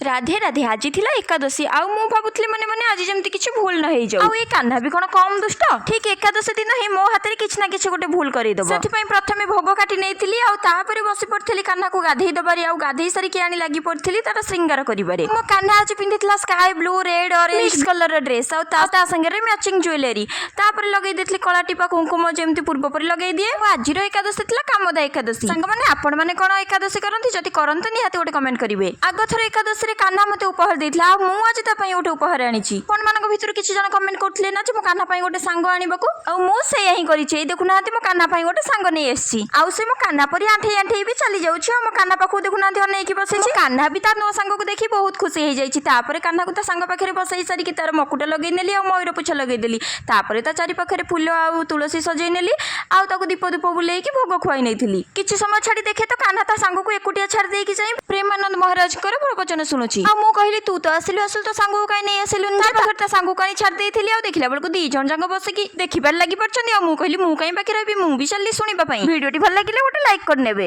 ରାଧେ ରାଧେ। ଆଜି ଥିଲା ଏକାଦଶୀ ଆଉ ମୁଁ ଭାବୁଥିଲି ମନେ ମନେ ଆଜି ଯେମିତି କିଛି ଭୁଲ ନ ହେଇଯାଉ। ଆଉ ଏ କାହ୍ନା ବି କଣ କମ ଦୁଷ୍ଟ? ଠିକ ଏକାଦଶୀ ଦିନ ହିଁ ମୋ ହାତରେ କିଛି ନା କିଛି ଗୋଟେ ଭୁଲ କରେଇଦବ। ସେଥିପାଇଁ ପ୍ରଥମେ ଭୋଗ କାଟି ନେଇଥିଲି ଆଉ ତାପରେ ବସି ପଡିଥିଲି କାହ୍ନାକୁ ଗାଧେଇ ଦବାରେ। ଆଉ ଗାଧେଇ ସାରିକି ଆଣି ଲାଗି ପଡିଥିଲି ତାର ଶ୍ରୀଙ୍ଗାର କରିବାରେ। ମୋ କାହ୍ନା ଆଜି ପିନ୍ଧିଥିଲା sky blue, red, orange mix colour dress ଆଉ ତା ତା ସାଙ୍ଗରେ ମ୍ୟାଚିଂ ଜୁଏଲାରୀ। ତାପରେ ଲଗେଇ ଦେଇଥିଲି କଳା ଟିପା କୁଙ୍କୁମ, ଯେମିତି ପୂର୍ବ ପରି ଲଗେଇ ଦିଏ। ଆଉ ଆଜିର ଏକାଦଶୀ ଥିଲା କାମଦା ଏକାଦଶୀ। ସାଙ୍ଗମାନେ, ଆପଣମାନେ କଣ ଏକାଦଶୀ କରନ୍ତି? ଯଦି କରନ୍ତି, ନିହାତି ଗୋଟେ କମେଣ୍ଟ କରିବେ। ଆଗଥର ଏକାଦଶୀରେ କାହ୍ନା ମତେ ଉପହାର ଦେଇଥିଲା ଆଉ ମୁଁ ଆଜି ତା ପାଇଁ ଗୋଟେ ଉପହାର ଆଣିଛି। ଆପଣମାନଙ୍କ ଭିତରୁ କିଛି ଜଣ କମେଣ୍ଟ କରୁଥିଲେ ନା ଯେ ମୋ କାହ୍ନା ପାଇଁ ଗୋଟେ ସାଙ୍ଗ ଆଣିବାକୁ, ଆଉ ମୁଁ ସେଇଆ ହିଁ କରିଛି। ଏଇ ଦେଖୁନାହାନ୍ତି, ମୋ କାହ୍ନା ପାଇଁ ଗୋଟେ ସାଙ୍ଗ ନେଇ ଆସିଛି। ଆଉ ସେ ମୋ କାହ୍ନା ପରି ଆଣ୍ଠେଇ ଆଣ୍ଠେଇ ବି ଚାଲି ଯାଉଛି। ଆଉ ମୋ କାହ୍ନା ପାଖକୁ ଦେଖୁନାହାନ୍ତି, ଅନେଇକି ବସିଛି। କାହ୍ନା ବି ତା ନୂଆ ସାଙ୍ଗକୁ ଦେଖି ବହୁତ ଖୁସି ହେଇଯାଇଛି। ତାପରେ କାହ୍ନାକୁ ତା ସାଙ୍ଗ ପାଖରେ ବସେଇ ସାରିକି ତାର ମକୁଟ ଲଗେଇ ନେଲି ଆଉ ମୟୂର ପୁଚ୍ଛ ଲଗେଇଦେଲି। ତାପରେ ତା ଚାରି ପାଖରେ ଫୁଲ ଆଉ ତୁଳସୀ ସଜେଇ ନେଲି ଆଉ ତାକୁ ଦୀପ ଧୂପ ବୁଲେଇକି ଭୋଗ ଖୁଆଇ ନେଇଥିଲି। କିଛି ସମୟ ଛାଡି ଦେଖେ ତ କାହ୍ନା ତା ସାଙ୍ଗକୁ ଏକୁଟିଆ ଛାଡି ଦେଇକି ଯାଇ ପ୍ରେମାନନ୍ଦ ମହାରାଜଙ୍କର ପ୍ରବଚନ ଶୁଣୁଛି। ଆଉ ମୁଁ କହିଲି, ତୁ ତ ଆସିଲୁ ଆସିଲୁ, ତୋ ସାଙ୍ଗକୁ କାଇଁ ନେଇ ଆସିଲୁନି? ତା ପାଖରେ ତା ସାଙ୍ଗକୁ ଆଣି ଛାଡି ଦେଇଥିଲି ଆଉ ଦେଖିଲା ବେଳକୁ ଦି ଜଣ ଯାକ ବସିକି ଦେଖିବାରେ ଲାଗି ପଡିଛନ୍ତି। ଆଉ ମୁଁ କହିଲି, ମୁଁ କାଇଁ ବାକି ରହିବି? ମୁଁ ବି ଚାଲିଲି ଶୁଣିବା ପାଇଁ। ଭିଡ଼ିଓଟି ଭଲ ଲାଗିଲେ ଗୋଟେ ଲାଇକ୍ କରିନେବେ।